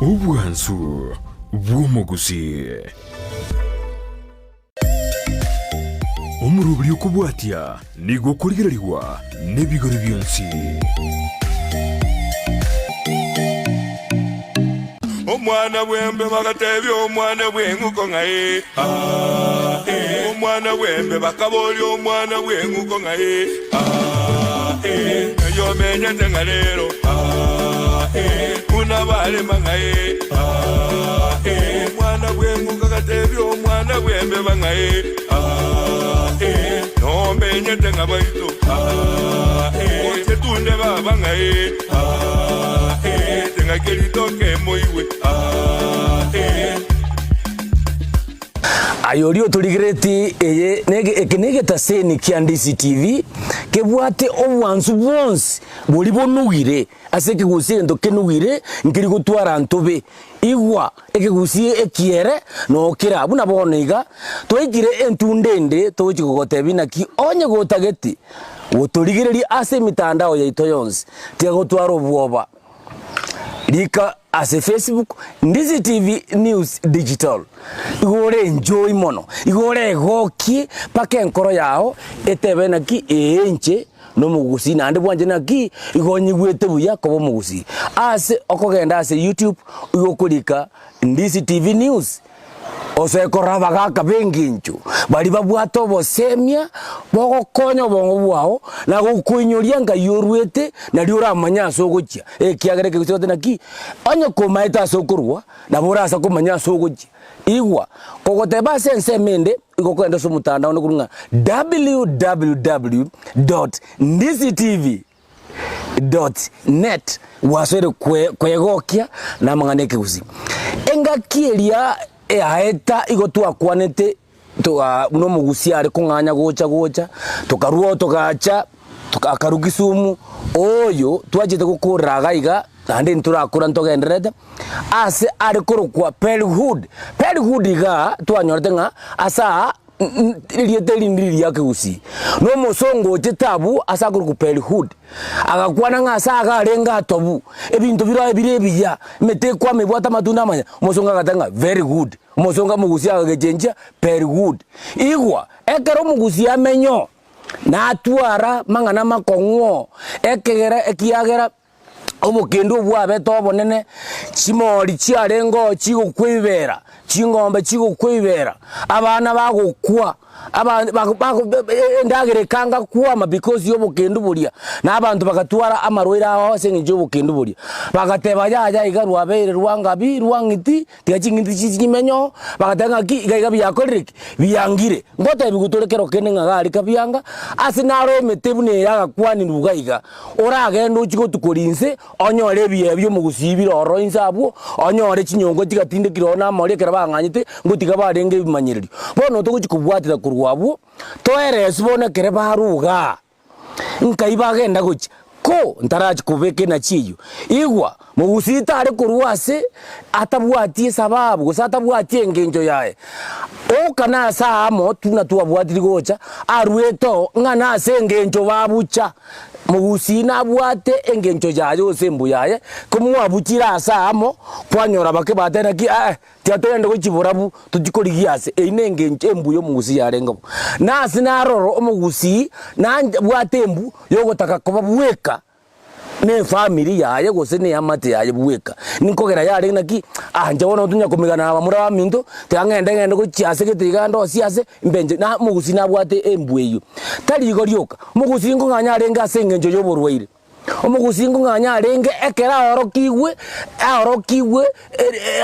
Obwansu bw'omogusii. Omoroberi okobwatia nigo okorigererigwa nebigori bionsi. Omwana bw'embe bagatebia omwana bw'eng'uko ng'a ee, aa, ee. Omwana bw'embe bakaboria omwana bw'eng'uko ng'a ee, aa, ee. Ng'ai omenyete ng'a rero, aa, ee. Buna barema ng'a ee, aa, ee. Omwana bw'eng'uko agatebia omwana bw'embeba ng'a ee, aa, ee. Nomenyete ng'a baito, aa, ee. Oche tunde baba ng'a ee, aa, ee. Ng'ake ritoke moigwe, aa, ee. Aye oria otorigeretie eye nege eke negetaseni kia Ndisi TV kebwate obwansu bwonsi boria bonugire ase ekegusii egento kenugire nkeri gotwara ntobe igwa ekegusii ekiere nokera buna bono iga twaikire entunda ende togochi gogotebia naki onye gotagete gotorigereria ase emitandao yaito yonsi tiga gotwara obwoba. Rika ase Facebook, Ndizi TV News Digital. Igo ore enjoy mono, igo oregokie mpaka enkoro yao etebe naki ee inche nomogusii naende bwanche naki igo onyigwete buya koba omogusii. Ase okogenda ase YouTube igo okorika Ndizi TV News. Osoe korora abagaaka b'engencho baria babwate obosemia bogokonya obongo bwao na gokoinyoria ngai oruete nario oramanye ase ogochia, ekiagera ekegusii gose naki onye komaete ase okorua nabo orasa komanya ase ogochia. Igwa, kogoteba ase ensemo ende igo okogenda ase omotandao onde korwa ng'a www dot ndizitv. Dot net gwasoire kwegokia namang'ana ekegusii. Engaki eria eaeta igo twakwanete toga buna omogusii are kong'anya gocha gocha, tokarwa oo togacha akarwa Kisumu, oyo twachete gokorera iga iga naende ntorakora ntogendererete, ase are korokwa Perhood. Perhood igaa twanyorete ng'a ase aa. Erieta eri ndiri ria kegusii, na omosongo ochete abwo ase akorokwa Perihud, agakwana ng'a ase iga arenge atobu, ebinto bire aye bire ebiya, emete ekwama ebwate amatunda amaya, omosongo agateba ng'a very good, omosongo omogusii agagechenchia Perihud. Igwa, ekero omogusii amenye oo, natwara amang'ana amakong'u oo, ekegera ekiagera. Obokendu obwabete obonene, chimori chiarengeo chigokwibera, ching'ombe chigokwibera, abana bagokwa, endagera ekanga kwama because ya obokendu boria, na abanto bagatwara amarwaire ao ase eng'encho ya obokendu boria. Bagateba yaya iga rwabeire rwangabi rwang'iti, tiga ching'iti chichimenye oo, bagateba ng'aki iga iga biakorire ki? Biangire. Ngotebiwa tore kero kende ng'a gari kabianga, ase naro emete buna eye agakwanirwe iga iga, Oragende ochie gotukoria inse, onyore ebiee bi'omogusii bire ororo inse abwo, onyore chinyongo chigatindekire ororo na amori ekero bang'anyete, ngotiga barenge ebimanyererio. Bono togochia kobwatera korwa abwo, toereswe bono ekere barwa igaa, nkai bagenda gochia, ko ntarachia kobeka enachi eyio. Igwa, mogusii tare korwa ase atabwati esababu gose atabwati engencho yaye. Oka nase aamo buna twabwatiri gocha, arwete oo ng'a nase engencho babucha. Mogusii nabwate engencho yaye gose embu yaye, komwabuchire ase aamo, kwanyora bake bateba naki eh, tiga togende gochia borabu tochie korigia ase. Eyio ne engencho embu ya omogusii yarenge bo. Na ase naroro omogusii nabwate embu yogotaka koba bweka. na efamiri yaye gose na eamate yaye bweka. Ninkogera yarenge naki, ah inche bono tonya komigana na abamura baminto, tiga ng'ende ng'ende gochia ase gete iga ndosie ase, mbe inche na omogusii nabwate embwa eyio. Tari igo rioka, omogusii nkong'anya arenge ase eng'encho ya oborwaire, omogusii nkong'anya arenge ekero aorokigwe, aorokigwe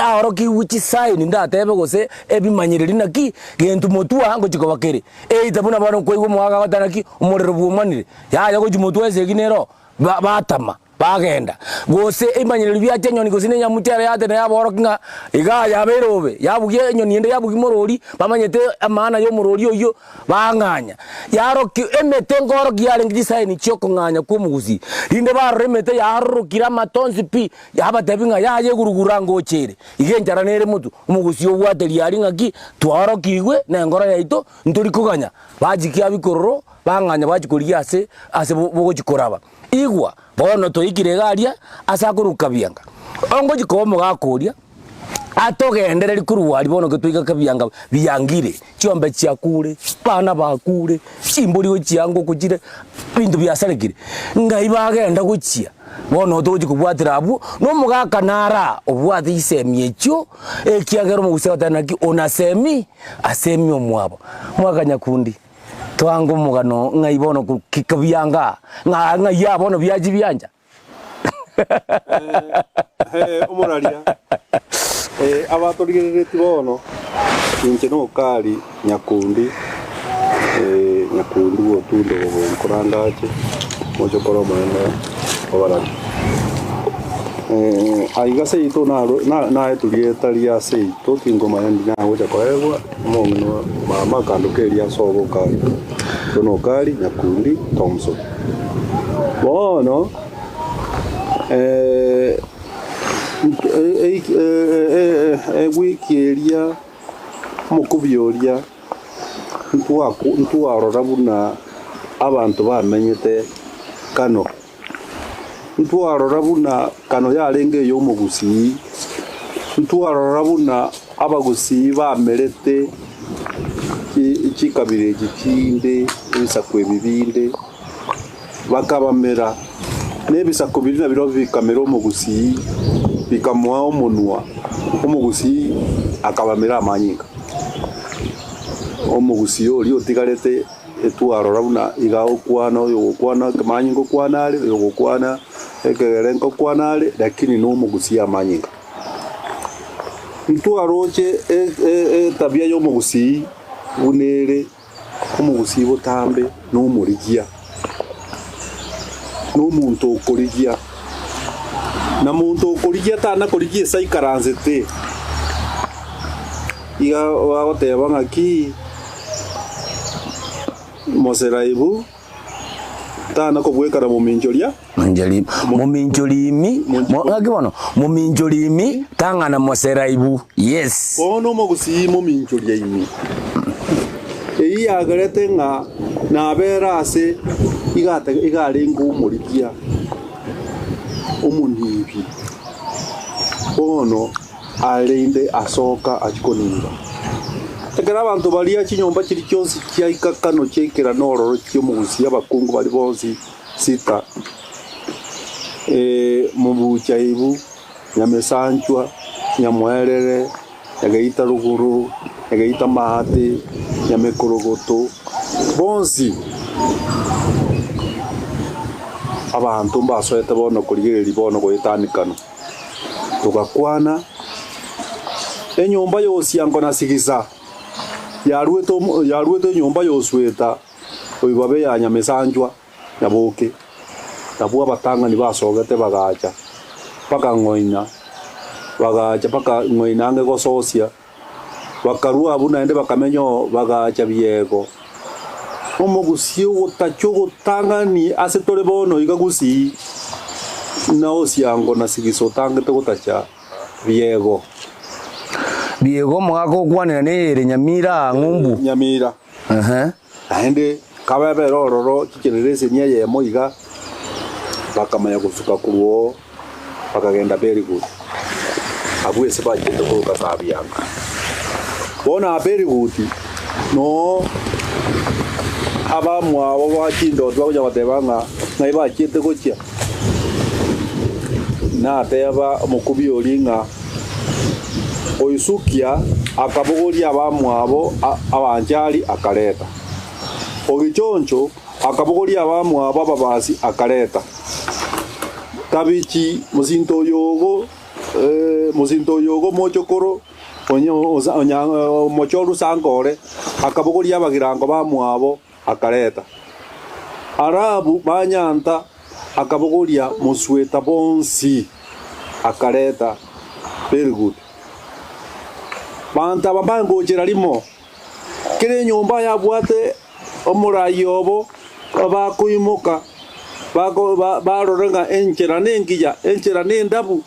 aorokigwe chisign ndatebe gose ebimanyereri naki, gento motwe aa ngochia koba kere. Eita buna bono nkoigwa omogaka agoteba naki, omorero bwomanire. Yaya gochia motwe esegi nero, ba batama, bagenda. Gose ebimanyererio biacha enyoni gose na enyamucha ere yatena yaborokia ng'a igaa yabeire bobe, yabugia enyoni ende yabugia morori, bamanyete emaana ya omorori oyio, bang'anya. Yarokia emete nkorokia yarenge chisaini chia okong'anya kwa omogusii. Rinde barora emete yaarorokire amato onsi pi, yabatebia ng'a yaya egurugura ngocha ere, iga enchara nere motwe. Omogusii obwate riaria ng'aki, twaorokigwe na engoro yaito, ntori koganya, bachikia abikororo. Bang'anya bachia korigia ase ase bogochia koraba. Igwa, bono twaikire iga aria ase akorwa kabianga. Ongochi koba omogaka oria, atogendererie korwa aria bono getwaika kebianga biangire, chiombe chiakure, abana bakure, chimbori gochia ngoko chire, ebinto biasarekire, ngai bagenda gochia, bono togochi kobwatera abwo, na omogaka nara obwate chisemi echio, ekiagera omogusii agoteba naki onasemi asemi omwabo. Mwaka nyakundi. Twange omogano ng'ai bono kobianga aa, ng'a ng'ai aa bono biachia biancha. Omoraria, abatorigereretie bono, inche nokari nyakundi, nyakundi bw'otundo nkorangache, mochokoro omonene obarabie. Aiga seito naro naetwe rieta ria seito tinkomanya ndi nagocha koegwa. Omong'ina mama akandoka erio ase obokari, intwe nokari Nyakundi Thompson. Bono ewiki eria omokubi oria ntwarora buna abanto bamenyete Kano. Ntwarora buna Kano yarenge ey'omogusii, ntwarora buna abagusii bamerete chikabira echi chinde, ebisaku ebi binde, bakabamera, na ebisaku biria nabirobio bikamera omogusii, bikamoa omonwa, omogusii akabamera amanyinga. Omogusii oria otigarete. Etwarora buna iga agokwana, oyo ogokwana ekemanyi ngokwana are, oyo ogokwana ekegere nkokwana are, lakini nomogusia amanyinga. Ntwaroche etabia ya omogusii buna ere, omogusii botambe nomorigia, nomonto okorigia, na monto okorigia tana korigia ase aikaransete, iga bagoteba ng'aki. Moseraibu tana kobwekana mominchoria. Mominchorimi, ng'aki bono? Mominchorimi tang'ana moseraibu, yes. Bono omogusii mominchoria imi. Eyio yagerete ng'a nabere ase iga arenge omorigia omonibi, bono arende asoka achie koniba. Ekero abanto baria chinyomba chiria chionsi chiaika kano chiaikerana ororo chi'omogusia abakungu baria bonsi sita, mobucha-ibu, nyamesanchwa, nyamoerere, nyageita rogoro, nyageita maate, nyamekorogoto, bonsi abanto mbasoete bono korigereria bono goetanikana. Togakwana, Enyomba y'Osiango na Sigisa yaruete yaruete enyomba y'Osweta oibabe ya Nyamesanchwa Nyaboke. Nabwo abatang'ani basogete bagacha bakang'oina, bagacha bakang'oina ang'e gososia, bakarua abwo naende bakamenya oo bagacha biego. Omogusii ogotacha ogotang'ani ase tore bono iga gusii, na osiango na sigisa otangete gotacha biego. Biego omogaka okwanera neyere Nyamira aa ng'umbu. Nyamira. Ehe. Naende kabebere ororo chigenereseni eyemo iga, bakamanya gosuka korwa oo, bakagenda Beliguri, abwo ase bachete koroka Sabianga. Bono aa Beligudi noo abamwabo ba chindoto bagocha goteba ng'a ng'ai bachiete gochia, nateba omokubi oria ng'a Oisukia akabogoria abamwabo abanchari akareta. Ogechoncho akabogoria abamwabo ababasi akareta. Tabichi mosinto oyogo, mosinto oyogo mochokoro omochoru Sankore akabogoria abagirango bamwabo akareta. Arabu banyanta akabogoria mosweta bonsi akareta. Very good. Banto aba mbangochera rimo. Kera enyomba yabwate omorai obo bakoimoka barore ng'a enchera nengiya, enchera nendabu,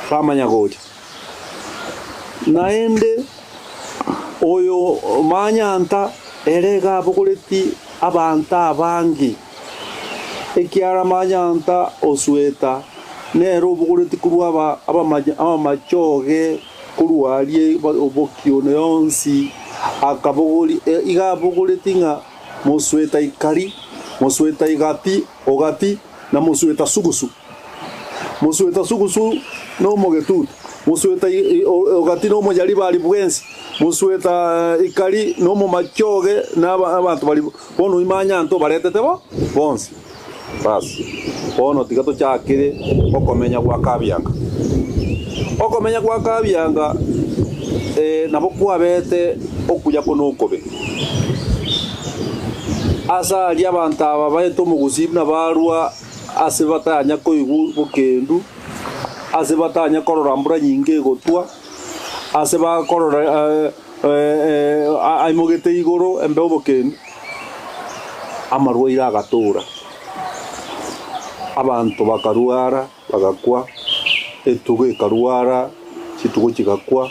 bamanya gocha. Naende oyo manyanta ere iga abogoreti abanto abange, ekiara manyanta osweta. Nere obogoretie korwa aba abamachoge korwa aria obokione yonsi, akabogori iga abogoretie ng'a mosweta ikari, mosweta igati, ogati, na mosweta sugusu. Mosweta sugusu nomogetutu, mosweta ogati nomonyaribari bwensi, mosweta ikari nomomachoge na abanto baria bono imanya ntobaretete bo bonsi. Basi, bono tiga tochakere okomenya gwa Kabianga. Okomenya gwa Kabianga nabo kwabete okuya ko nokobe. Ase aria abanto aba baete omogusii buna barwa ase batanya koigwa bokendu, ase batanya korora mbura nyinge egotwa, ase bakorora aimogete igoro embeo obokendu, amarwaire agatoora, abanto bakarwara bagakwa, etugo ekarwara, chitugo chigakwa,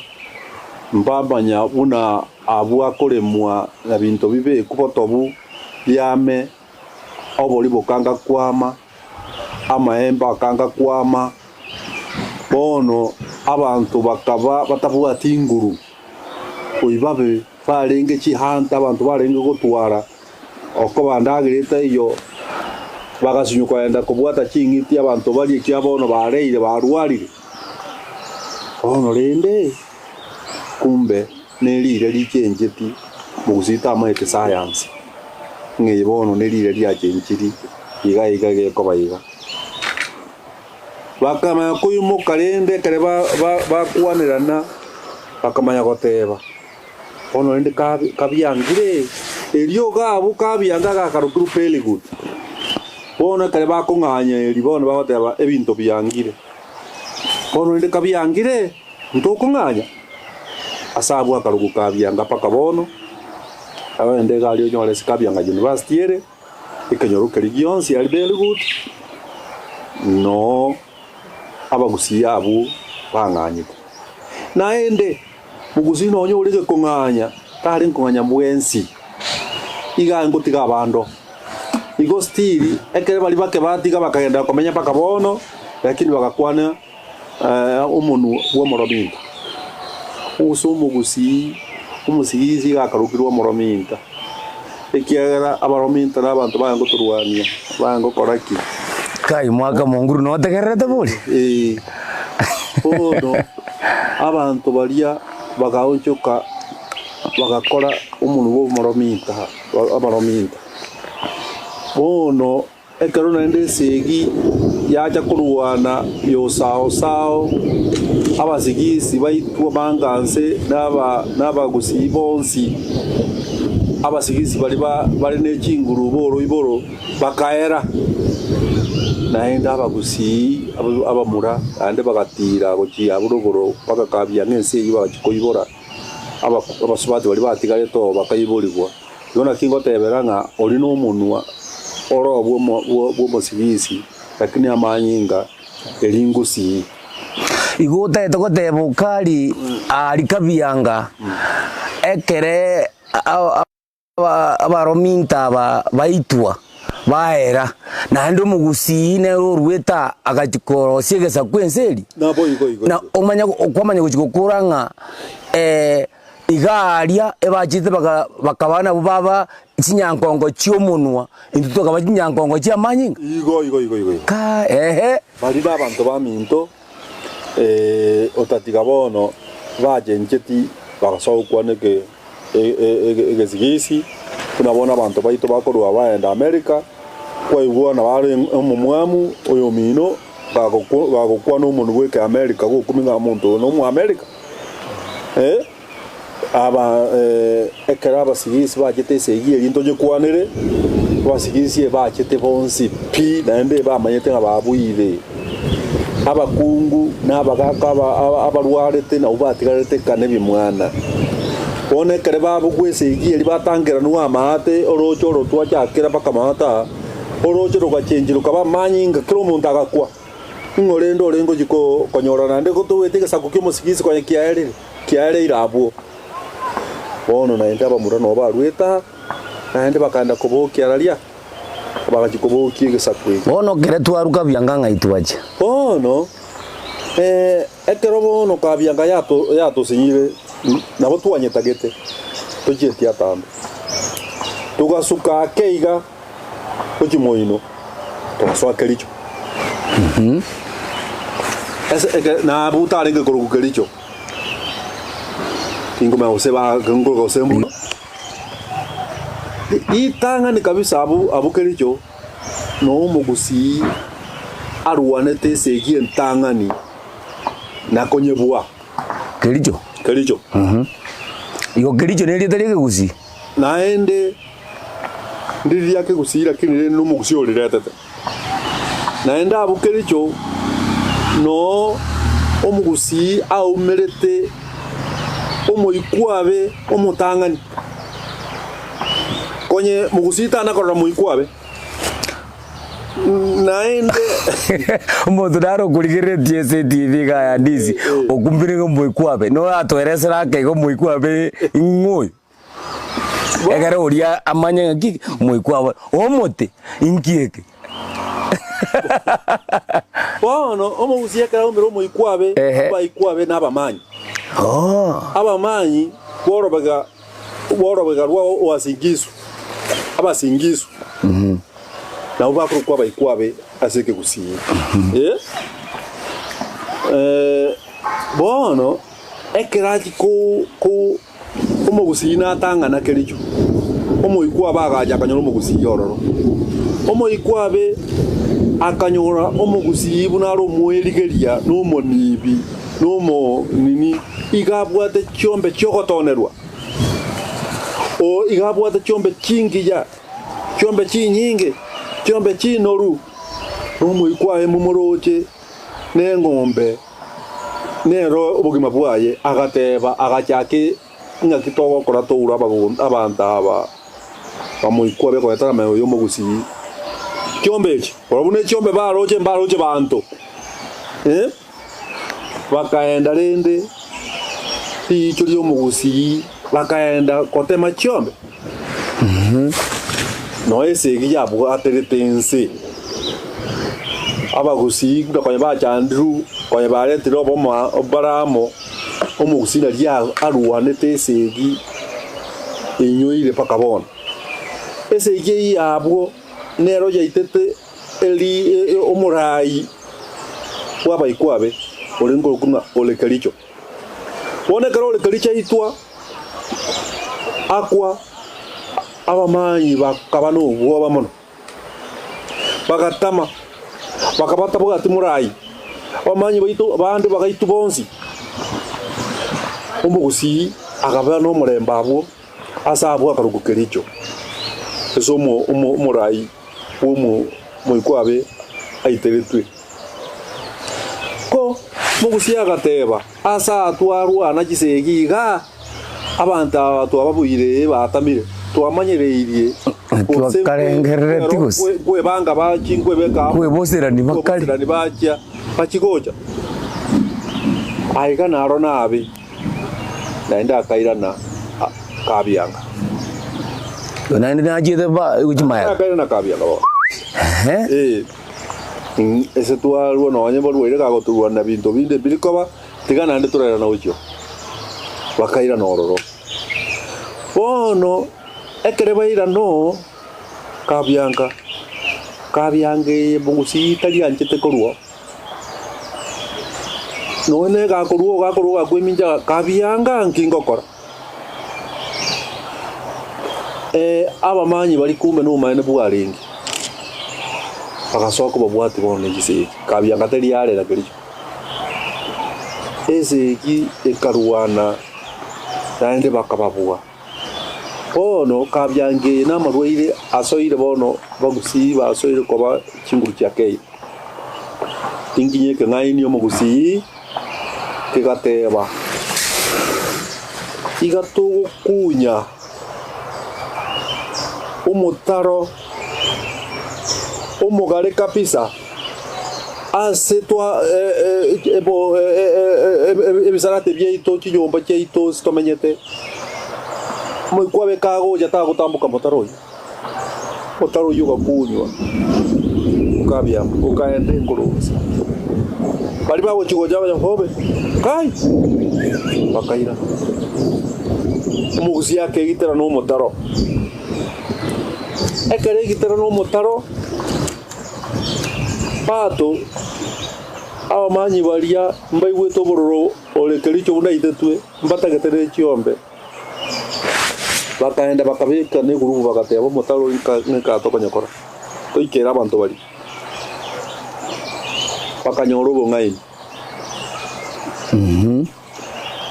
mbamanya buna abwo akoremwa na binto bibeku botobu biame, obori bokanga kwama, amaemba akanga kwama, bono abanto bakaba batabwati nguru, oibabe barenge chihanta abanto barenge gotwara, okoba ndagera etaiyo, bagasinywa kogenda kobwata ching'iti abanto baria ekiagera bono bareire barwarire. Bono rende, kumbe nerire richencheti mogusii tamaete science, ng'a eye bono nerire riachenchiri iga iga gekoba iga. Bakamanya koimoka rende ekere bakwanerana, bakamanya goteba, Bono rende kabiangire, erio iga abwo kabianga gakarokirwe Peligut. Bono ekere bakong'anya eri bono bagoteba ebinto biangire. Bono rende kabiangire, ntokong'anya? Ase abwo akarokwa Kabianga mpaka bono, rende iga aria onyore ase Kabianga University ere. Ekenyoro keria gionsi aria Belgut, noo abagusii abwo bang'anyete. Naende mogusii nonya orenge kong'anya, tarenge kong'anya bwensi, iga aye ngotiga abande. Igo still ekero baria bake batiga bakagenda komenya mpaka bono, lakini bagakwana omonwa bw'omorominta. Gose omogusii, omosigisi iga akarokirwe omorominta, ekiagera abarominta na abanto baye ngotorwania, baye ngokora ki? Kai mwaka monguru notegererete bori? Ee. Bono abanto baria bagaonchoka bagakora omonwa bw'omorominta, abarominta. Bono Ekero naende esegi yacha korwana y'osao-sao, abasigisi baitwa banganse na abagusii bonsi, abasigisi baria bare ne chinguru b'oroiboro bakaera. Naende abagusii abamura naende bagatiira gochia rogoro bagakabia ng'a ense eyio bagachia koibora abasubati baria batigarete oo bakaiborigwa. Igo naki ngotebera ng'a oria nomonwa ore bw'omosigisi, lakini amanyinga ringusii. Igo otagete goteba okari aria kabianga ekere abarominto aba baitwa baera, naende omogusii nere oruete aa agachia korosia egesaku ense eria? Naboigo igo Na igo. omanya kwamanya gochia gokora ng'a Iga aria ebachete bakaba nabwo baba chinyankongo chi'omonwa, intwe tokaba chinyankongo chi'amanyinga. Igo, igo, igo, igo, igo. Ka, ehe. Baria nabanto baminto, otatiga bono bachencheti bagasoa gokwana eke egesigisi, buna bono abanto baito bakorwa baenda America, kwaigwa nabo are omomwamu oyomino gagokwana omonwa bwa ekeamerica gokumia ng'a omonto oyo nomoamerica. Aba ekero abasigisi bachete esegi eria ntoyekwanere, abasigisi ebachete bonsi pi, naende bamanyete ng'a babuire. Abakungu na abagaaka abarwarete nabwo batigarete ka nebimwana. Bono ekero babugwa esegi eria batangeranwa amaate, orooche oro twachakera mpaka amaate aa, orooche rogachenchia rokaba amanyinga, kera omonto agakwa. Ning'o rende orenge gochia konyora naende gotogoeta egesaku ki'omosigisi konya kiaerire, kiaereire abwo? Bono naende abamura nabo barwete aa, naende bakaenda kobokia raria. Bagachia kobokia egesaku eke. Bono kere twaruka bianga ng'ai twachia. Bono, ekero bono kabianga yatosinyire, nabo twanyetagete tochieti atambe. Togasuka ake iga gochia moino, togasoa Kericho. Ase eke nabwo tarenge korokwa Kericho, tingomanya gose ba nkoroka gose mbuya. Ritang'ani kabisa abwo abwo Kericho noo omogusii arwanete esegi entang'ani na konyebua. Kericho? Kericho. Igo Kericho nerieta ri'ekegusii? Naende ndiri ria kegusii lakini rende nomogusii oriretete. Naende abwo Kericho noo omogusii aumerete omoikwabe omotang'ani. Konye mogusii tana korora moikwabe. Naende. Omonto nare okorigereretie ase etibi iga ya Disi, okumbire ng'a omoikwabe, noratoeresere ake iga omoikwabe ing'o oyo? Ekero oria amanye ng'a ki, omoikwabe, omote, inki eke? Bono omogusii ekero aumire omoikwabe, Ehe. abaikwabe na abamanyi. Oh. Abamanyi borobega borobega rwa Uasin-Gishu, Abasin-Gishu, nabwo bakorokwa abaikwabe ase ekegusii. Eh, eh, bono ekero achia ko ko omogusii natang'ana Kericho, omoikwabe agacha akanyora omogusii ororo. Omoikwabe akanyora omogusii buna are omoerigeria na omonibi na omo nini, iga abwate chiombe chiogotonerwa, o iga abwate chiombe chingiya, chiombe chinyinge, chiombe chinoru, na omoika aye momorooche, na eng'ombe nero obogima bwaye, agateba, agachaka ing'aki togokora toure abanto aba bamoikwa begoetana magega y'omogusii. Chiombe echi, korwa buna echiombe baroche mbaroche banto, eh. Bakaenda rende riicho ri'omogusii, bakaenda gotema chiombe. Nonya esegi yabwaterete ense, abagusii buna konya bachandirwe, konya baretire obomo bare amo, omogusii naria arwanete esegi einyoire mpaka bono. Esegi eyio yabwo nero yaitete Eri omoraai bw'abaikwa abe orenge korokwa ng'a ore Kericho. Bono ekero ore Kericho aitwa, akwa, abamanyi bakaba nobwoba mono, bagatama, bakaba batabwati moraai. Abamanyi baito bande bagaitwa bonsi. Omogusii akaba nomorembe abwo ase abwo akarokwa Kericho, ase omoraai bw'omoika abe aiteretwe. Ko mogusia agateba, Ase aa twarwana chisegi iga, abanto aba twababuire batamire, twamanyereirie gose Twakarengerereti gose. nkwebanga bachi nkwebeka amo, Kweboserani bakari. kweboserani bachia bachigocha. Aiga naro nabe. Naende akairana akabianga. Naende nachiete ba gochia magega. Akairana akabianga bono. Ehe. Eh, ase twarua nonye barwaire gagoturwana binto binde mbiri koba, tiga naende torairana gochia oo. Bakairana ororo. Bono, ekere bairana oo, kabianga, kabianga eye bogusii tarianchete korwa oo. Nonya gakorua gakorua gakwemincha kabianga nki ngokora? Abamanyi baria kumbe nobomaene bwarenge, bagasoa kobabwatia bono ne chisegi, kabianga teri arera kericho. Esegi ekarwana naende bakababua. Bono kabianga eye namarwaire asoire bono bagusii basoire koba chinguru chia Kenya. Tinkinya ekeng'aini omogusii kegateba, Iga togokunya omotaro omogare kabisa ase twa ebisarate biaito, chinyomba chiaito ase tomenyete, omoika obe kagocha tagotamboka motaro oyio. Otari oyio ogakunywa, okabiama, okaenda enkoronsi. Baria bagochia gocha bacha bobe, kai! Bakairana. Omogusi akegitera na omotaro. Ekero egitera na omotaro, bato abamanyi baria mbaigwete obororo ore Kericho buna aitetwe, mbatagete ne chiombe. Bakaenda bakabeka negurubu bagateba, Omotaro oyo nka tokonyokora, toikere abanto baria. Bakanyora obong'aini.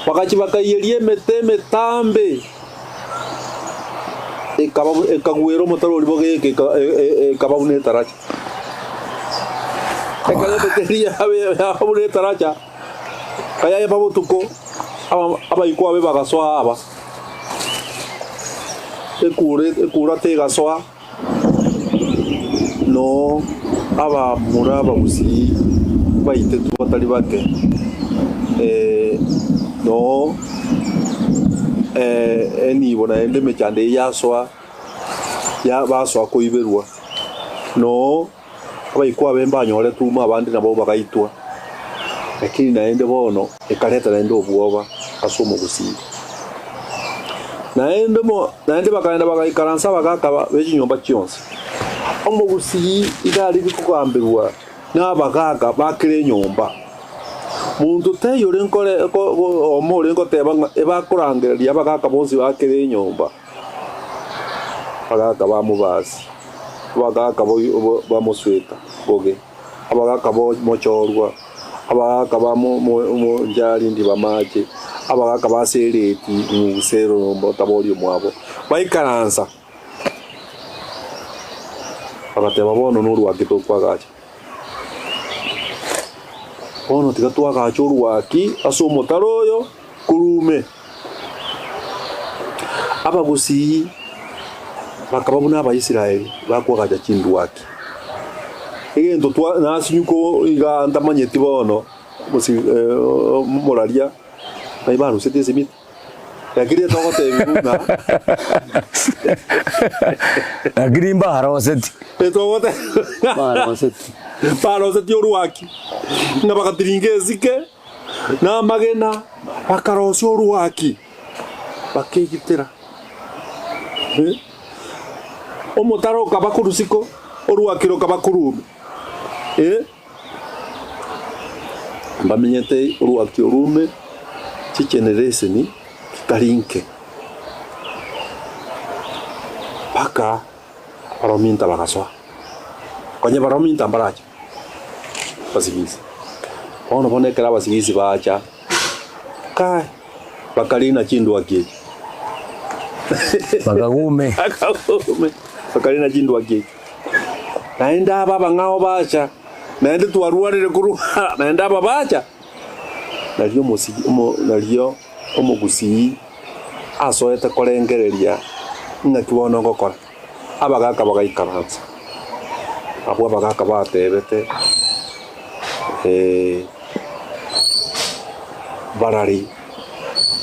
Bagachia bakaiyeria emete emetambe, ekaba ekagwera omotaro oria bogeka eka- e- e- ekaba buna etaracha. Ekero emete eria yabe yaba buna etaracha. Kayayeba botuko, abaikwa babe bagasoa aba, ekura ekura tegasoa, noo abamura abagusii baitetwe batari bake, noo enibo naende emechando eye yasoa, ya basoa koiberwa, noo. Abaikwa abe mbanyoretwe umo abande nabo bagaitwa, lakini naende bono ekareta naende obwoba ase omogusii. Naende mo naende bakaenda bagaikaransa abagaaka be chinyomba chionsi. Omogusii iga arenge kogambigwa nabagaaka ba kera enyomba. Monto taiyo orenge kore ko omo orenge goteba ng'a ebakorangereria abagaaka bonsi ba kera enyomba. Abagaaka ba mobasi, abagaaka bamosweta boge, abagaaka bomochorwa, abagaaka ba monjarindi b'amache, abagaaka ba sereti mobusero tabori omwabo, baikaransa, bagateba, Bono norwaki tokwagacha? Bono tiga twagache orwaki ase omotaro oyo korwa ime. Abagusii bakaba buna Abaisraeli bakoagacha chindwaki. Egento twa nasinywa iga ntamanyeti bono mosi moraria ng'ai barusetie esimiti. Lakini togotebiwa ng'a Lakini mbaroseti. Etogote Baroseti. baroseti orwaki ng'a bagatiringa esike na amagena bakarosia orwaki bakegitera Eh, omotaro okaba korwa isiko orwaki rokaba korwa ime eh. Mbamenyete orwaki orume chigeneration chitari inke mpaka abarominta bagasoa. Konya abarominta mbarache abasigisi. Bono bono ekero abasigisi bacha, kai bakarina chindwaki echi. Bakagume. Bakagume, bakarina chindwaki echi. Naende aba abang'ao bacha, naende twarwarire korwa naende aba bacha. Nario omosigi omo nario omogusii asoete korengereria ng'aki bono ngokora. Abagaka bagaikaransa, abwo abagaka batebete barari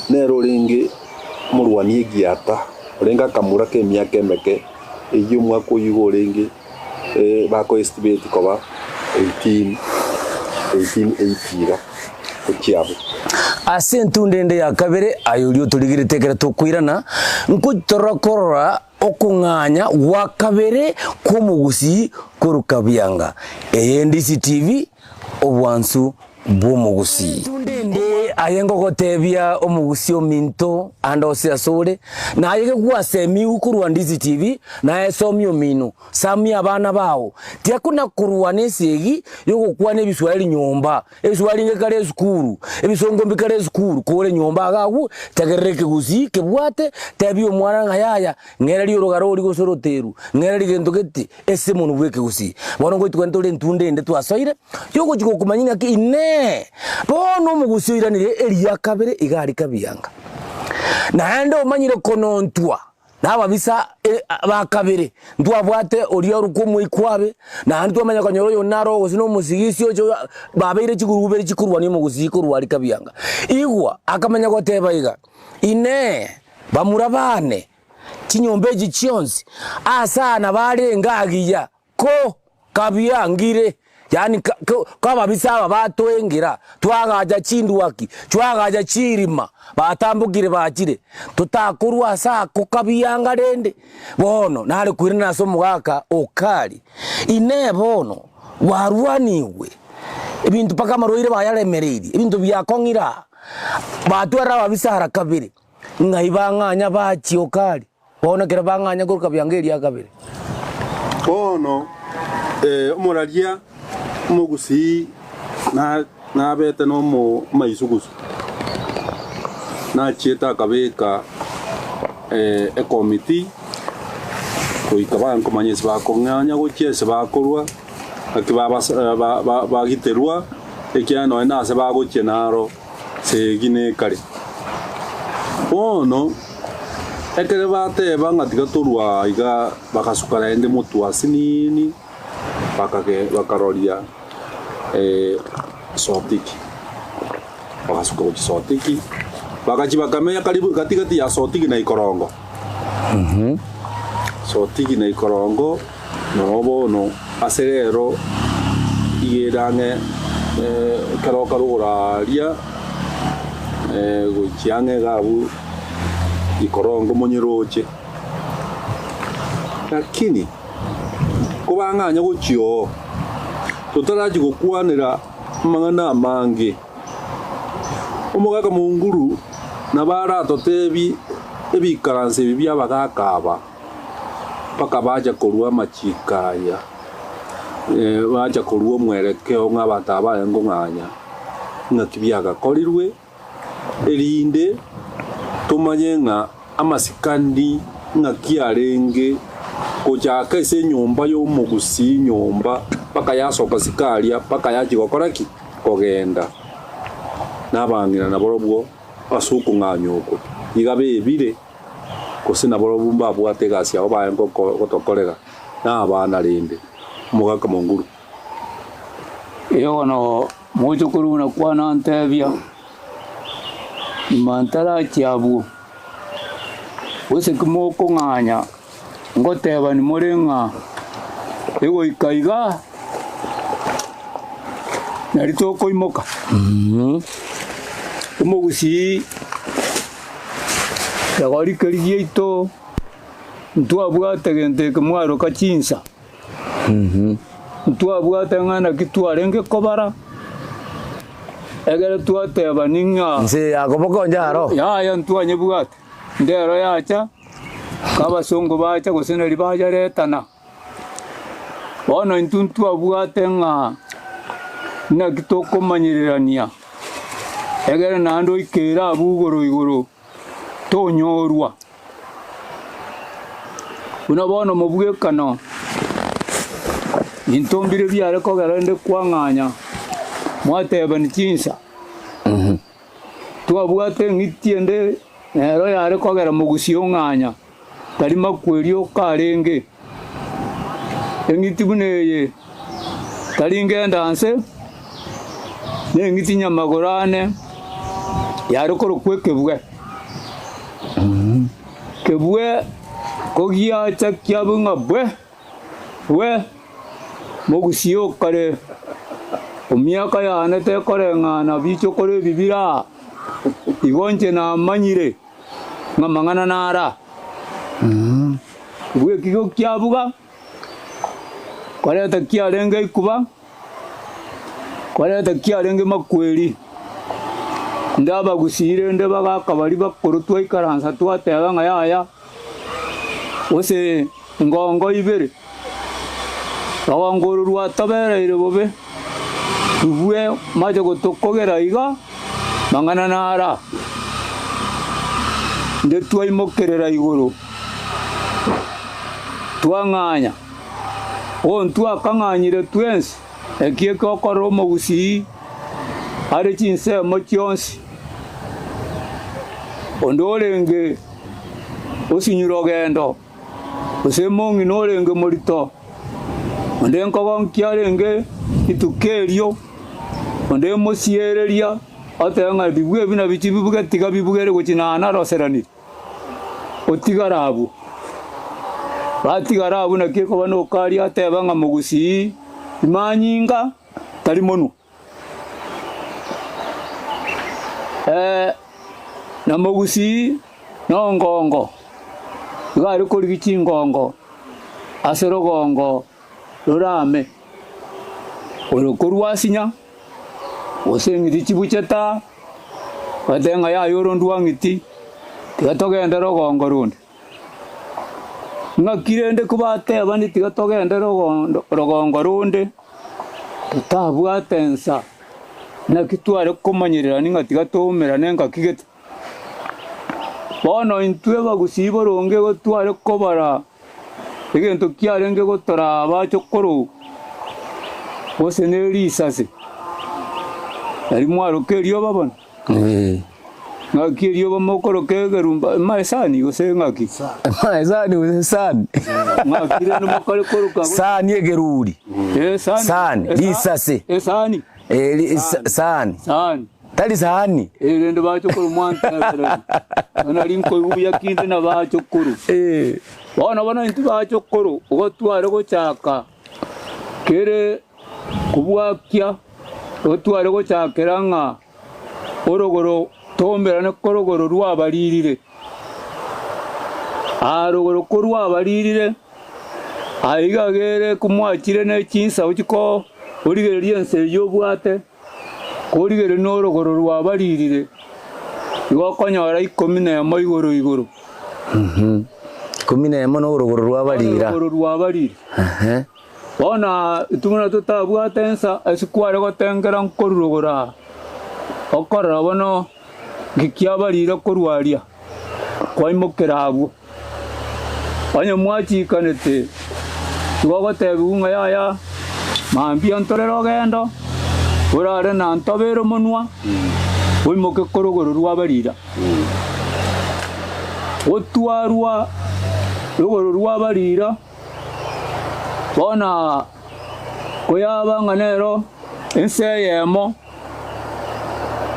nere orenge omorwani egiata, orenge akamura k'emiaka emeke. Eyio omwaka oyio igo orenge bako estimate koba 18 1880 iga gochia abwo. Ase entunda ende ya kabere, aye oria otorigerete ekero tokoirana, nkoitorora korora okong'anya gwa kabere kw'omogusii korwa Kabianga. Eye NDC TV, obwansu bw'omogusii. Entunda ende aye ngogotebia omogusii ominto ande ose asore, na aye gegwasemiwu korwa Ndizi TV, naye somia omino, samia abana bao, tiakuna korwana esegi yogokwana ebiswahili nyomba, ebiswahili ngekare esukuru, ebisongo mbikare esukuru, kore nyomba iga agwo, tegerera ekegusii kebwate, tebia omwana ng'a yaya, ng'ereria orogaro oria gose oroteru, ng'ereria gento gete. Ase omonwa bw'ekegusii. Bono ngoitwa kende tore entunda ende twasoire, yogochia gokomanya ng'aki Inee! Bono omogusii oiranire eria kabere iga aria kabianga. Naende omanyire konontwa nababisa ba kabere, ntwabwate oria orokwa omoikwabe, naende twamanya konyora oyo naro gose na omosigisi oche oyo babeire chigurubere chikorwania omogusii korwa aria kabianga. Igwa akamanya goteba iga, Inee! Bamura baane. Chinyomba echi chionsi, aase aa nabo arenge agiya, ko kabiangire, yaani ka ko ababisa aba batoengera, twagacha chindwaki, twagacha chiirima, batambokire bachire, totakorwa ase ako kabianga rende. Bono nare koirana ase omogaka o Kari, Inee bono gwarwanigwe ebinto mpaka amarwaire bayaremereirie, ebinto biakong'ire aa, batwarire ababisa ara kabere. Ng'ai bang'anya bachia Okari? Bono ekero bang'anya korwa kabianga eria kabere. Bono omoraria omogusii nabete nomomaisugusu, nachiete akabeka ekomiti goika bankomanya ase bakong'anya gochia ase bakorwa, naki bagiterwa, ekiagera nonya nase bagochia naro. Segi nekare. Bono ekero bateba ng'a tiga torwa iga, bagasuka naende motwe asinini, bakage bakaroria Sotiki. Bagasuka gochia Sotiki, bagachia bakamenya karibu gati gati ya Sotiki na Ikorongo. Sotiki na Ikorongo. Noo bono ase rero iga ere ang'e ekero okarogora aaria gochia ang'e iga abwo ikorongo monyeroche. Lakini kobang'anya gochia oo, totarachia gokwanera amang'ana amange, omogaka monguru nabo aratotebie ebikaranso ebi bia abagaka aba. Mpaka bacha korua amachiko aya, bacha korua omwerekeo ng'a abanto aba barenge kong'anya ng'aki biagakorirwe, erinde tomanye ng'a amasikani ng'aki arenge gochaka ase enyomba y'omogusii nyomba mpaka yasoka isiko aria mpaka yachia gokora ki? Kogenda. Na abang'ina nabarobwo ase okong'anya oko iga bebire. Gose nabarobwo mbabwate egasi yabo baye gotokorera, na abana rende. Omogaka Monguru. Erio bono mochokoro buna kwana antebia, nyuma ntarachia abwo, gose ki mokong'anya ngotebani more ng'a egoika iga nari tokoimoka. Omogusii. Kegori keria giaito ntwabwate gento eke mwaroka chinsa, ntwabwate ng'a naki twarenge kobara, egere twatebani ng'a Inse ya koboko onde aro. yaya ntwanyebwate, ndero yacha, abasongo bacha gose nari bayaretana. Bono intwe ntwabwate ng'a naki tokomanyererania, egere naende oikere abwo igoro igoro tonyorwa. Buna bono mobwekano, intwe mbire biare kogera rende kwang'anya, mwatebani chinsa, twabwate eng'iti ende nero yare kogera mogusie ong'anya. Tari makweri oka arenge, eng'iti buna eye, tari ngenda nse, na eng'iti nyamagoro ane, yare korokwa ekebwe. Kebwe kogiacha kiabe ng'a bwe, bwe, mogusie okare, omiaka yane tekoreng'ana bichokoro ebi bire aa, igo inche namanyire. Ng'a amang'ana nara bw'ekigo kiabuga, koreta kiarenge ikuba, koreta kiarenge makweri. Inde abagusii rende bagaka baria bakoro twaikaransa twateba ng'a yaya, gose ngongo ibere, rogongo oro rwatobereire bobe, tubue mache gotokogera iga. Mang'ana nara, inde twaimokerera igoro, twang'anya, o ntwakang'anyire twensi, eki ekegokorera omogusii are chinsemo chionsi. Onde orenge osinyure ogendo, gose mong'ina orenge morito, onde nkogonkia arenge rituko erio, onde mosiereria, otebe ng'a bibwe ebi nabichia bibuge tiga bibugere gochia naye naroseranire, otigare abwo. Batigara abwo naki ekoba nokaria ateba ng'a mogusii imanyinga tari monwa. Na mogusii nongongo, igo are korigia chingongo ase rogongo rorame, oro korwa asinya, gose eng'iti chibuche taa, batebe ng'a yaya oro ndwa ng'iti, tiga togende rogongo ronde. Ng'aki rende kobatebani tiga togende rogondo rogongo ronde, totabwate ensa, naki tware komanyererani ng'a tiga toumerane engaki gete. Bono intwe abagusii boronge igo tware kobara egento kiarenge gotoraa abache korwa gose ne risase, nari mwaroka erioba bono. Ng'aki erioba mokoroka egerumba maesani gose ng'aki? Maesani gose sani? Ng'aki rende mokare koroka gose? Sani egeruri. Eh, sani. Sani, Esa- risase. Esani. Eh, ri- sa- sani. Sani. Tari sahani. Eh, rende bachokoro mwantebereri. Nari nkoigwa buya kinde na bachokoro. Eh. Bono bono intwe bachokoro, igo tware gochaka kere kobwakia, igo tware gochakera ng'a orogoro tomerane korogoro rwabaririre. Aa rogoro korwabaririre, aiga gere komwachire ne chinsao chiko origereria ense eyio obwate, korigereria norogoro rwabaririre, igo okonyora ikomi nemo igoro igoro. Ikomi nemo norogoro rwabarira. Orogoro rwabarire. Ehe. Bono intwe buna totabwate ensa ase kware gotengera nkorwa rogoro aa, okorora bono nki kiabarire korwa aria, kwaimokera abwo. Onye mwachikanete, igo ogotebiwa ng'a yaya, mambia ntore rogendo, orare na ntobere omonwa, oimoke korogoro rw'abarira. Otwarwa rogoro rw'abarira. Bono koyaba ng'a nero ense eyemo,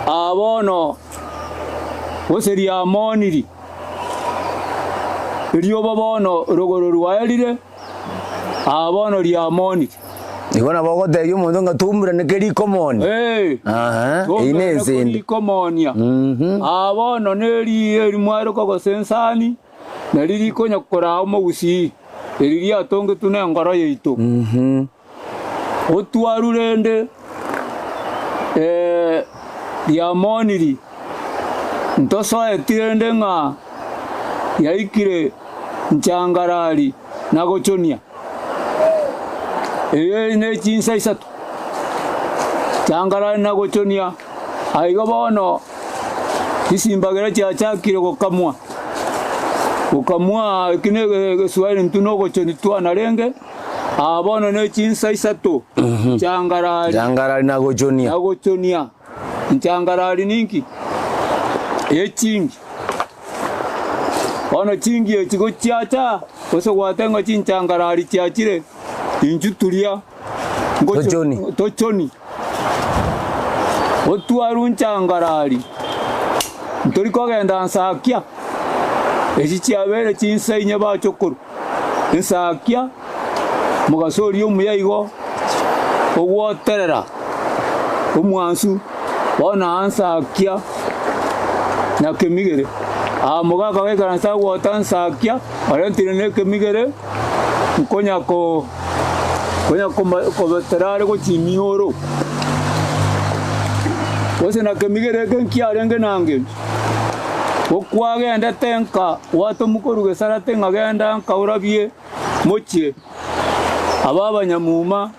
aa bono gose riamoniri, erioba bono rogoro rwaerire, aa bono riamoniri. Igo nabo ogotebia omonto ng'a toumurane keri ikomonia. Ee, Aha, eyio toumurane nense kori ende. ikomonia. Mhm. Aa bono neriiyo eri mwaroka gose ensani, Nari rikonya koraa omogusii, eri riatongetwe nengoro yaito. Otwaru rende riamoniri, ntosoeti rende ng'a yaikire nchangarari na gochonia. Eye ne chinsa isato, changarari na gochonia, aiga bono chisimbagera chiachakire gokamwa. Gokamwa eki ne egeswahili intwe nogochoni twanarenge, aa bono ne chinsa isato, nchangarari. Nchangarari na gochonia. Na gochonia. Nchangarari ninki? Echingi. Bono chingi echi gochiacha, gose gwateba ng'a chinchangarari chiachire, inchu turia ngocho- Tochoni. tochoni. Otwarwe nchangarari, ntori kogenda nsakia, echi chiabeire chinsa inye bachokoro, nsakia, mogaso oria omuya igo, ogwoterera omwansu, bono aa nsakia na kemigere. Aa mogaka gaikaransa agwota nsakia, orentire na ekemigere, nkonya ko. Konya kobetera are gochia emioro, gose na kemigera eke nkiarenge na ngencho. Gokwagendete nka gwatomwa korwa gesarate ng'a genda nka orabie mochie aba abanyamuma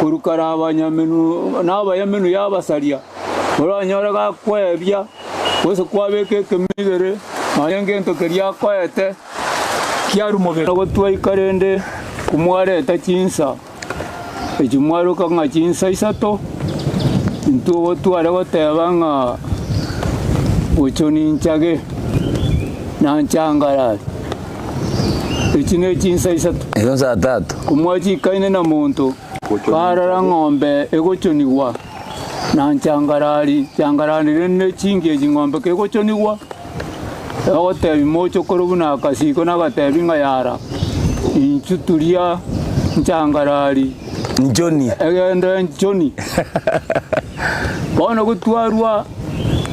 korwa kare abanyamenu na abayamenu y'abasaria, oranyore gakoebia gose kwabeka ekemigere nonya ngento keria akoete. Kiarwa mobere. Gotwaika rende komwareta chinsa echi mwaroka ng'a chinsa isato, intwe igo tware goteba ng'a gocho ninchage na nchangarari. Echi ne chinsa isato. Ezo nsa tatu. Komwachikaine na monto, barora ng'ombe egochonigwa na nchangarari, nchangarari rende ne chingi echi ng'ombe kegochonigwa. Agotebia mochokoro buna akasiko na agatebi ng'a yara. Inchu turia nchangarari. Nchoni. Egende nchoni. Bono gotwarwa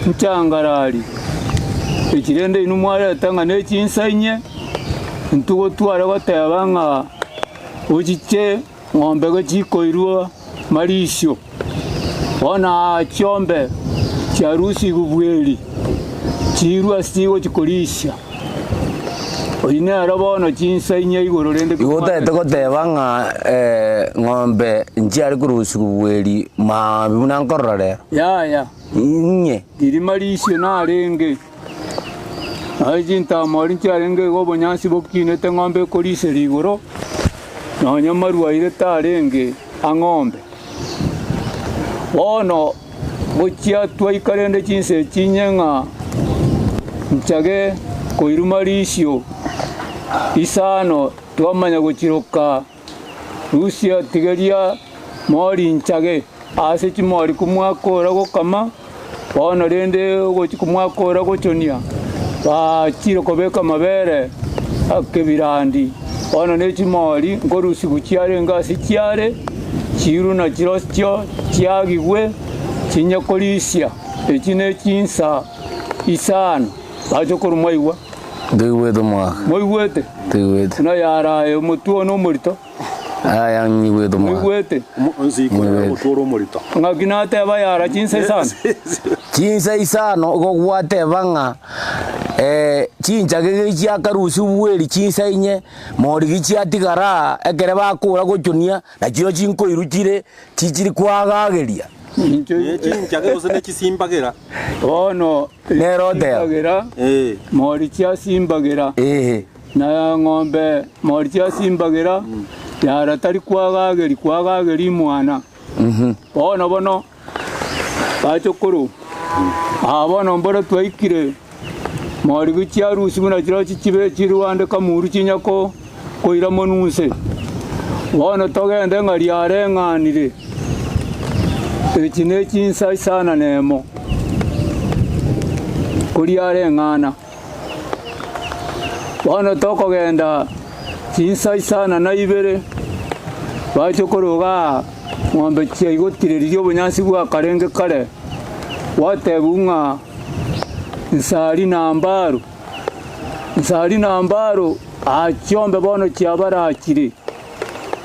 nchangarari, echi rende inwe mwareta ng'a ne chinsa inye, intwe gotware goteba ng'a ochiche ng'ombe gechikoirwa marisio. Bono aa chiombe chiarusigwe bweri, chiirwe ase chigochia korisia. Oyio nero bono chinsa inye igoro rende Igo otagete goteba ng'a ng'ombe nchiare korusigwa bweri maambia buna nkorora rero? Yaya. Inye. Riria marisio narenge, naye chintamori nchiarenge igo obonyansi bokinete ng'ombe ekoriseria igoro, nonya marwaire tarenge ang'ombe. Bono gochia twaika rende chinsa echi inye ng'a nchage koiruma risio isano twamanya gochiroka Rusia tigeria mori nchage ase chimori komwakora gokama, bono rende ogochia komwakora gochonia, bachire kobeka amabere akebirandi. Bono ne chimori nkorusigwa chiarenge ase chiare, chiirwe na chirochio chiagigwe chinye korisia. Echi ne chinsa isano. Bache korwa mwaigwa. Ntoigwete omogaka. Moigwete? Toigwete. Buna yaraye omotwe one omorito. Aya nyigwete omogaka. Moigwete? Nsikore omotwe ore omorito. Ng'aki nateba yara chinsa isano? Chinsa isano igo gwateba ng'a chinchage chiakarusia obweri chinsa inye, morigi chiatigara aa, ekere bakora gochonia, nachio chinkoiru chire chichiri koagageria. Ne chinchage gose ne chisimbagera. Bono Nere oteba. Simbagera, Eh. mori chiasimbagera, Ehe. na ng'ombe mori chiasimbagera, yara tari kwagageri kwagageri mwana. Bono bono bachokoro, aa bono mboro twaikire mori gichiarusi buna chirochio chibe chirwande kamuru chinya ko koira monwe inse. Bono togende ng'a riareng'anire, echi ne chinsa isana nemo, koriareng'ana. Bono tokogenda chinsa isana na ibere, bache korwa igaa ng'ombe chiaigotire riria obonyansi bwakarenge kare, gwatebigwa ng'a nsari na mbaru. Nsari na mbaru, aa chiombe bono chiabarachire.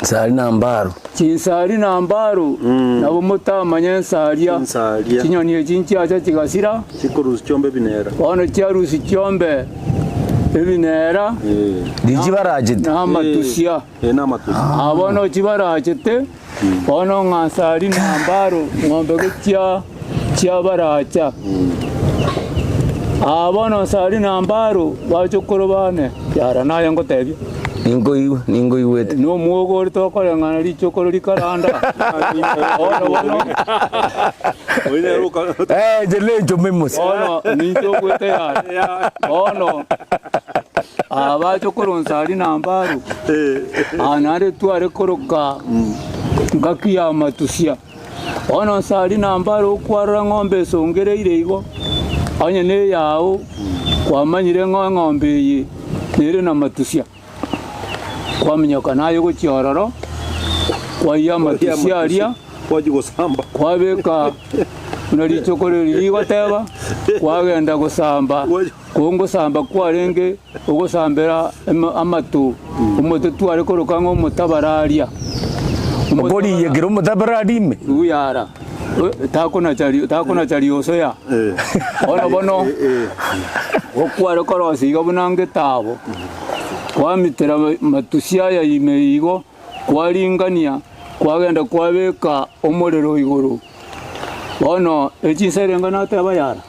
Nsari na mbaru. Chinsari na mbaru, nabo motamanye ensaria. Ensaria. Chinyoni echi nchiacha chigasira. Chikorusia chiombe ebinera. Bono chiarusia chiombe ebinera. Eh. Riria chibarachete. Na amatusia. Eh, na amatusia. Aa bono chibarachete, bono ng'a nsari na mbaru ng'ombe gochia chiabaracha. Aa bono nsari na mbaru bachokoro bane, yara naye ngotebia. Ninkoigwe, ninkoigwete. Na omwogo ore tokoreng'ana richokoro rikaranda. Bono bono. Eh, inche nenchome mose. Bono ninche ogwete yara. Bono aba bachokoro nsari na mbaru, aa naende tware koroka ngaki ya matusia. Bono nsari na mbaru okwarora ng'ombe esongereire igo, onye neyao kwamanyire ng'a eng'ombe eye nere namatusia. Kwaminyoka naye gochia ororo, kwaiya amatusia aria, kwabeka buna richoko riria rigoteba, kwagenda gosamba, kongosamba kwarenge ogosambera amato, omote tware koroka ng'a omotabararia. Okoriyekera omotabarari ime. Uyara, takonacha rioso ya. Bono bono, okware korosia iga buna ngetabo, kwamitera matusi aya ime igo, kwaringania, kwagenda kwabeka omorero igoro. Bono echinsa erenga nateba yara.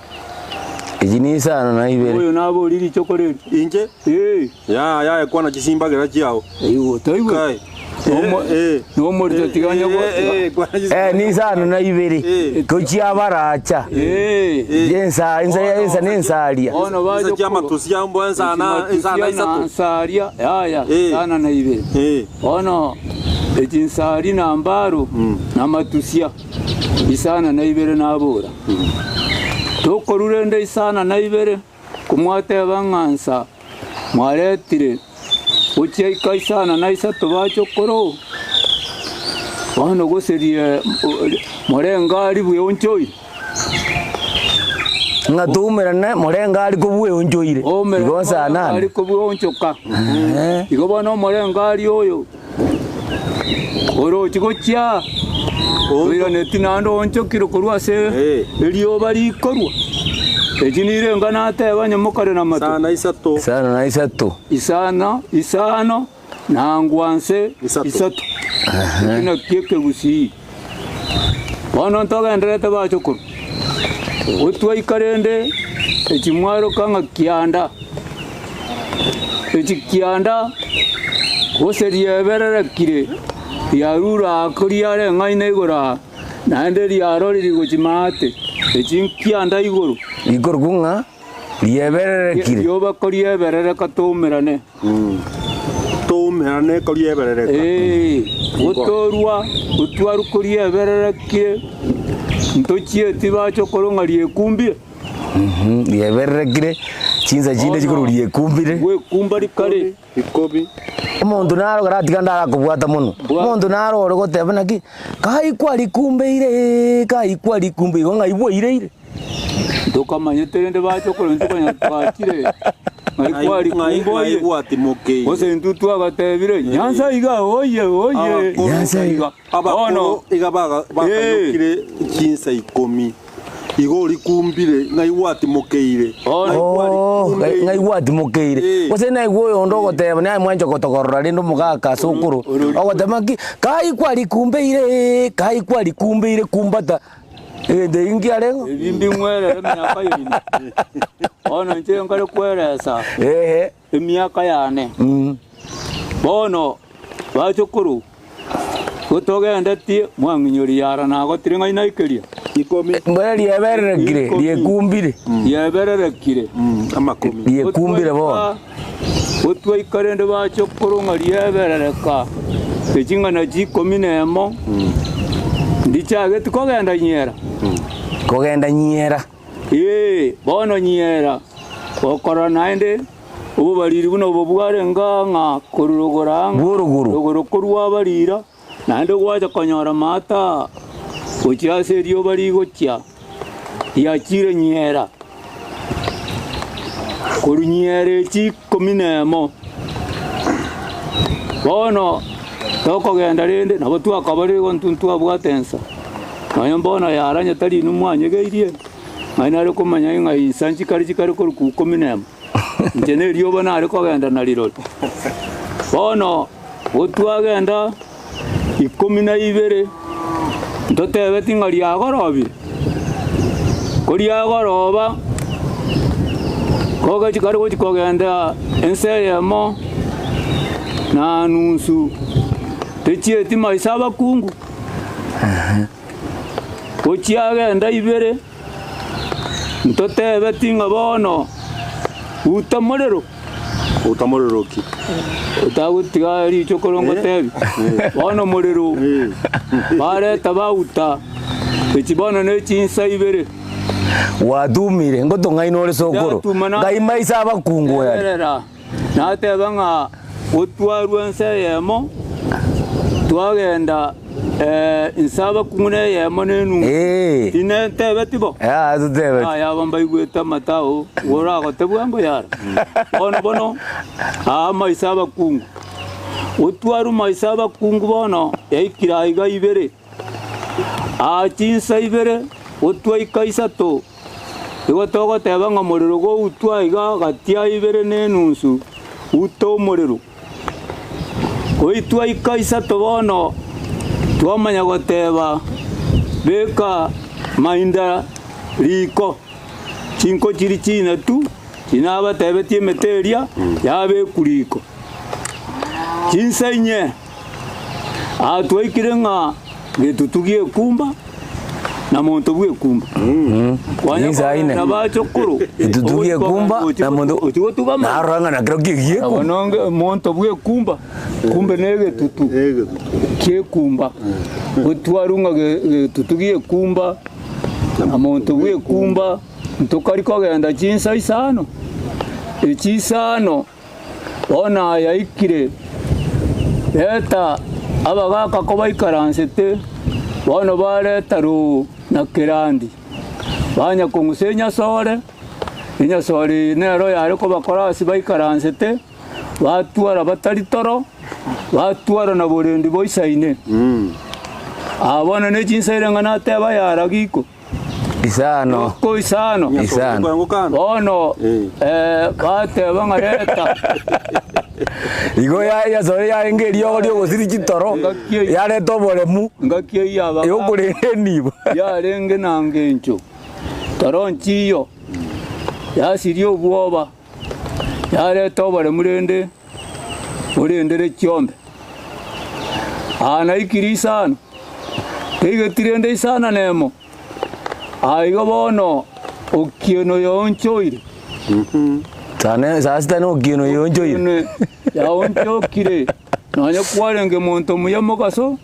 Echi nisano na ibere. Oyo naborie richoko reri. Inche? Ee. Yaya, yaya kwana chisimbagera chiao. Igo toigwe. Kai. Nomo- Eh, eh. nomorito tiga onye go- Eh, eh, kwana Eh, chisimbagera. nisano na ibere. Eh. Gochia baracha. Ee. Ensa, ensa, ensa nensaria. Bono bache Insa chiamatusi ambo ensana, ensana isato. nsaria yaya Eh. sana na ibere. Eh. Bono echi nsari na mbaro na matusia isana na ibere nabora. Tokorura ende isana na ibere komwateba ng'a nsa mwaretire. Gochia ika isano na isato bachokoro, bono gose rie morengari bweonchoire. Ng'a toumerane morengari kobweonchoire. Oumerane Igo saa nane. morengari kobweonchoka. Igo bono omorengari oyo orochi gochia oiraneti naende oonchokire korwa ase erioba rikorwa. Eki nirenga nateba onye mokare namato. Sana isato. Isano na isato. Isano, isano, na ngwanse Isato. isato. Eki nakio ekegusii. Bono ntogendererete bachokoro, gotwaika rende echi mwaroka ng'a kianda, echi kianda gose riebererekire riarure aa koriareng'aine igoro aa, naende riarorire gochia maate, echi nkianda igoro. Rikorokwa ng'a riebererekire. Rioba korieberereka toumerane. Toumerane korieberereka. Ee, gotorwa gotwarwa koriebererekire, ntochieti bache korwa ng'a riekumbire. Riebererekire, chinsa chinde chikorwa riekumbire. Gwekumba rikare. Ikomi. Omonto naro karatiga ndarakobwata mono, omonto naro ore goteba naki, kai kwarikumbeire, kai kwarikumbeire, igo ng'ai bwaireire? Ntokamanyete rende bache korwa intwe konya twachire, ng'ai Ng'ai kwarikumboire. gwatimokeire. Gose intwe twagatebire, Nyansa iga oye oye, Abakoro- Nyansa iga. Abakoro iga baga- bakanyokire chinsa ikomi. Igo orikumbire, ng'ai gwatimokeire? Ng'ai Oo, gwarikumbeire? ng'ai gwatimokeire. Eh. Gose naigwe oyonde ogoteba naye mwancha gotokorora rende omogaka ase okoro, ogoteba ng'aki, kai kwarikumbeire, kai kwarikumbeire kumbata, egento ekio nkiarengeo? Ebi mbing'werere emiaka yaino. Bono inche nkare kweresa Ehe, emiaka yane. mm. Bono bachokoro, Gotogendetie mwang'inyoria yara nagotire ng'ai naikeria? Ikomi. Mbwene riebererekire, Ikomi. riekumbire. Riebererekire. Amakomi. Riekumbire bono. Gotwaika rende bache korwa ng'a rieberereka eching'ana chikomi nemo, ndichageti kogenda nyiera. Kogenda nyiera. Ee, bono nyiera, gokorora naende obobariri buna obo bwarenge ng'a korwa rogoro ang'e Bw'orogoro. rogoro korwa abarira, naende gwacha konyora amato gochia ase erioba rigochia, riachire nyiera. Korwa nyiera echi ikomi nemo, bono tokogenda rende nabo twakabarire igo intwe ntwabwate ensa. Nonya mbono yaranya tari inwe mwanyegeirie, ng'ai nare komanya ng'a insa nchikare chikare korwa ikomi nemo, inche nerioba nare kogenda narirori. Bono gotwagenda ikomi na ibere, ntotebeti ng'a riagorobire, ko riagoroba, kogochi kare gochi kogenda ense eyemo na nusu, techieti maiso abakungu. Gochia agenda ibere, ntotebeti ng'a bono uta morero. Uta morero ki? Otagotiga richokoro ngotebi. Bono morero bareta bauta, echi bono ne chinsa ibere. Gwatumire, ngotong'aina ore sokoro, Ndatuma na- ngai maiso abakungu oyare. Eberera. Nateba ng'a gotwarwa ense eyemo, twagenda inse abakungu na eyemo na enungu. Ee. Tinentebeti bo? Yaya totebeti. Aya aba mbaigwete amatao, igo oragote bwango yara. Bono bono, aa amaiso abakungu. Gotwarwa maiso abakungu bono, yaikire aiga ibere. Aa chinsa ibere, gotwaika isato. Igo togoteba ng'a morero goutwa iga gati ya ibere na enunsu, uta omorero. Goitwa ika isato bono, twamanya goteba, beka mainda riko, chinko chiria chinatu, chinabatebetie emete eria, yabekwa riko. Chinsa inye, aa twaikire ng'a getutu gi'ekumba, na monto bw'ekumba. Kwanya Ninsa ine. kogenda bachokoro, Etutu gi'ekumba, na monto ochi gotugama. narora ng'a nakero ki'egi'ekumba. Bono nge monto bw'ekumba, kumbe na egetutu ki'ekumba. Gotwarwa ng'a ge- getutu gi'ekumba, na monto bw'ekumba, ntokari kogenda chinsa isano, echi isano. Bono ayaikire, reta abagaaka kobaikaransete, bono bareta roo na kerandi, banya kong'usa enyasore, enyasore eye nero yare kobakora ase baikaransete, batwara batari toro, batwara na borendi boisaine. Aa bono ne chinsa ng'a nateba yara giko. Isano. Ko isano. Isano. Bono eh, bateba ng'a reta. Igo ya- yasore yarenge eriogo riogosiri chitoro, yareta oboremu, Ngaki eyio abagaaka yokorenda enibo. yarenge na ngencho, toro nchiyo, yasiria obwoba, yareta oboremu rende orendere chiombe. Aa naikire isano, teigeti rende isano nemo, aa igo bono okieno yaonchoire. Saa saa sita na okieno yaonchoire. Okieno yaonchokire, nonya kwarenge monto omuya mogaso,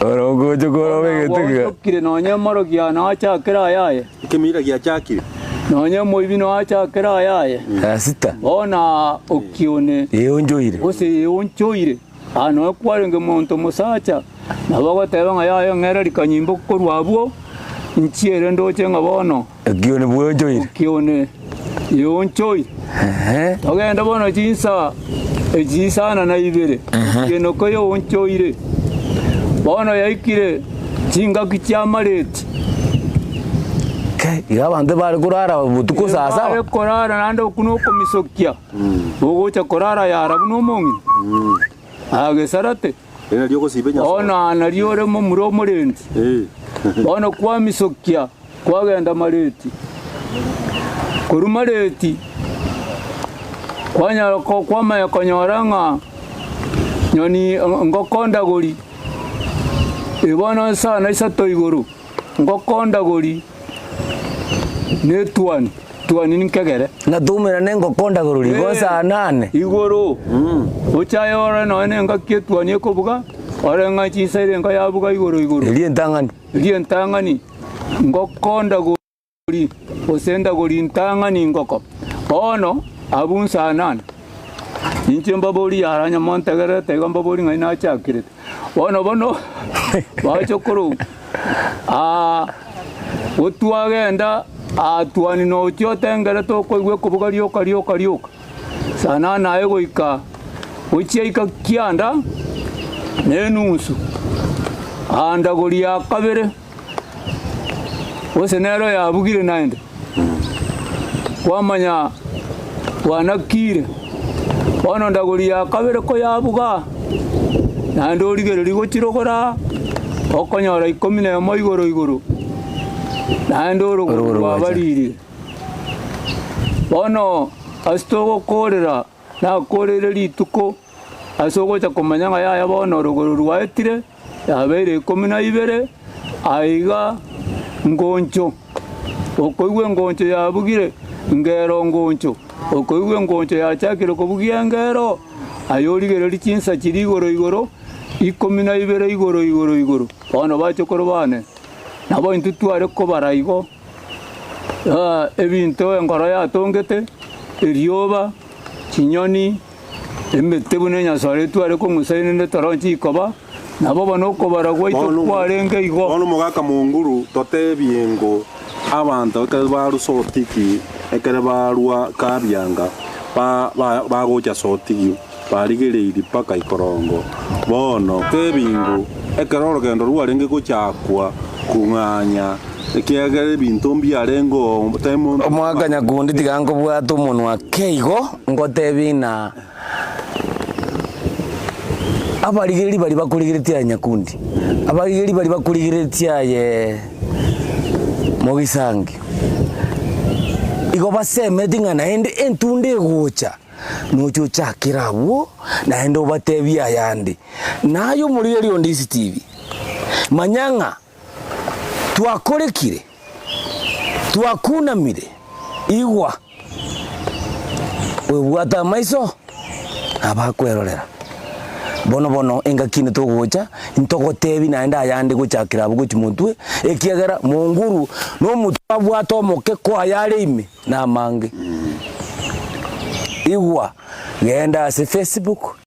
Oro ogocha koroba egete iga. Gwaonchokire nonya emorogi yane achakere ayaye. Ekemira giachakire. Nonya omoibi noe achakere ayaye. Saa sita. Bono aa okione. Eonchoire. Gose eonchoire. Aa nonya kwarenge monto omosacha, nabo ogoteba ng'a yaya ng'era rikanyimbo korwa abwo, nchiere ndoche ng'a bono. Okione bweonchoire. Okione eonchoire. Ehe. Togende bono chinsa echi isano na ibere, ekieno keonchoire. Bono yaikire chingaki chi'amareti. Kai, iga abanto bare korara botuko saa saba. Bare korara naende okwo nokomisokia, ogocha korara yara buna omong'ina. Agesarate. Eri nario ogosiba enyasore. Bono aa nario ore momura omorendi. Bono kwamisokia kwagenda mareti. Korwa mareti kwanyara kwamanya konyora ng'a nyoni ngoko ndagori bono sana isato igoro. Ngokondagori netuani, tuani ninkegere. Natumera nengokondagorori igo saa nane. Igoro, ochaye ore nonya nengaki etuani ekobuga, ore ng'a chinsa ere enka yabuga igoro igoro. Eria entang'ani. Eria entang'ani, ngokondagori, gose ndagori ntang'ani ngoko. Bono, abwo nsaa nane, inche mbaborie yara onye montegererete iga mbaborie ng'ai nachakirete. Bono bono bache korwa aa, gotwagenda aa twani nochia otengerete okoigwa ekobuga rioka rioka rioka, saa nane aye goika gochia ika kianda na enusu, aa ndagori ya kabere, gose nero yabugire naende, kwamanya bwanakire. Bono ndagori ya kabere koyabuga, naende origererie gochirogora, okonyora ikomi na emo igoro igoro, naende orogoro Orogoro rwacha. rwabaririre. Bono ase togokorera, nakoreire rituko ase ogocha komanya ng'a yaya bono orogoro rwaetire, yabeire ikomi na ibere, aiga ngoncho. Okoigwa engoncho yabugire, ngero ngoncho, okoigwa engoncho yachakire kobugia engero, aye origererie chinsa chiria igoro igoro, ikomi na ibere igoro igoro igoro. Bono bachokoro bane, nabo intwe tware kobara igo, ebinto enkoro yatongete, erioba, chinyoni, Emete buna enyasore etware kong'usa erinde toronche ikoba, nabo bono okobara gwaito kwarenge igo. Bono omogaka monguru totebie ngo abanto ekero barwa Sotiki ekero barwa Kabianga bagocha Sotigi barigereirie mpaka ikorongo. Bono tebie ngo ekero orogendo rwarenge gochakwa kong'anya ekiagera ebinto mbiarenge oo Omogaka nyakundi tiga nkobwate omonwa ake igo. Ngotebi ng'a abarigereria baria bakorigereretie aye nyakundi, abarigereria baria bakorigereretie aye mogisangi, igo basemeti ng'a naende entunda egocha, noche ochakere abwo, naende obatebie ayande. Naye omorigereria onde DCTV, manya ng'a twakorekire. Twakunamire, igwa, oyobwate amaiso nabakwerorera. Bono bono engaki ende togocha, ntogotebi naende ayande gochakera abwo gochia motwe, ekiagera monguru na omotwe abwate omoke ko ayare ime namange. Igwa, genda ase Facebook,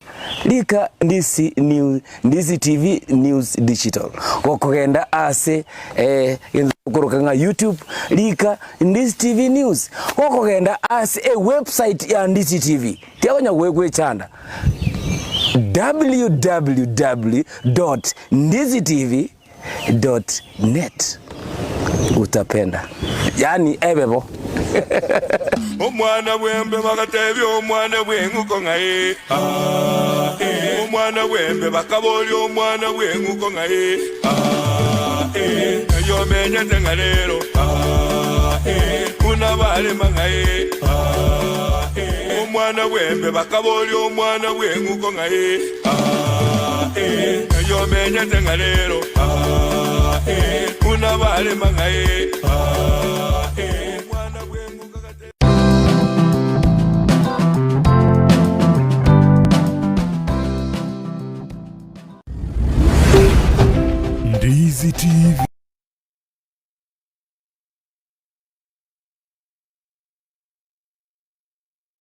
rika Ndisi News, Ndisi TV News Digital. Gokogenda ase eh, gento tokoroka ng'a YouTube, rika Ndisi TV News. Gokogenda ase ewebsite ya Ndisi TV, tiakonya gwechanda www dot ndisitv dot net utapenda yaani ebe bo. Omwana bw'embe bagatebia omwana bw'eng'uko ng'a ee, aa, ee. Omwana bw'embe bakaboria omwana bw'eng'uko ng'a ee, aa, ee. Ng'ai omenyete ng'a rero, aa, ee. Buna barema ng'a ee, aa, ee. Omwana bw'embe bakaboria omwana bw'eng'uko ng'a ee, aa, ee. Ng'ai omenyete ng'a rero, aa, ee. Buna barema ng'a ee, aa, ee.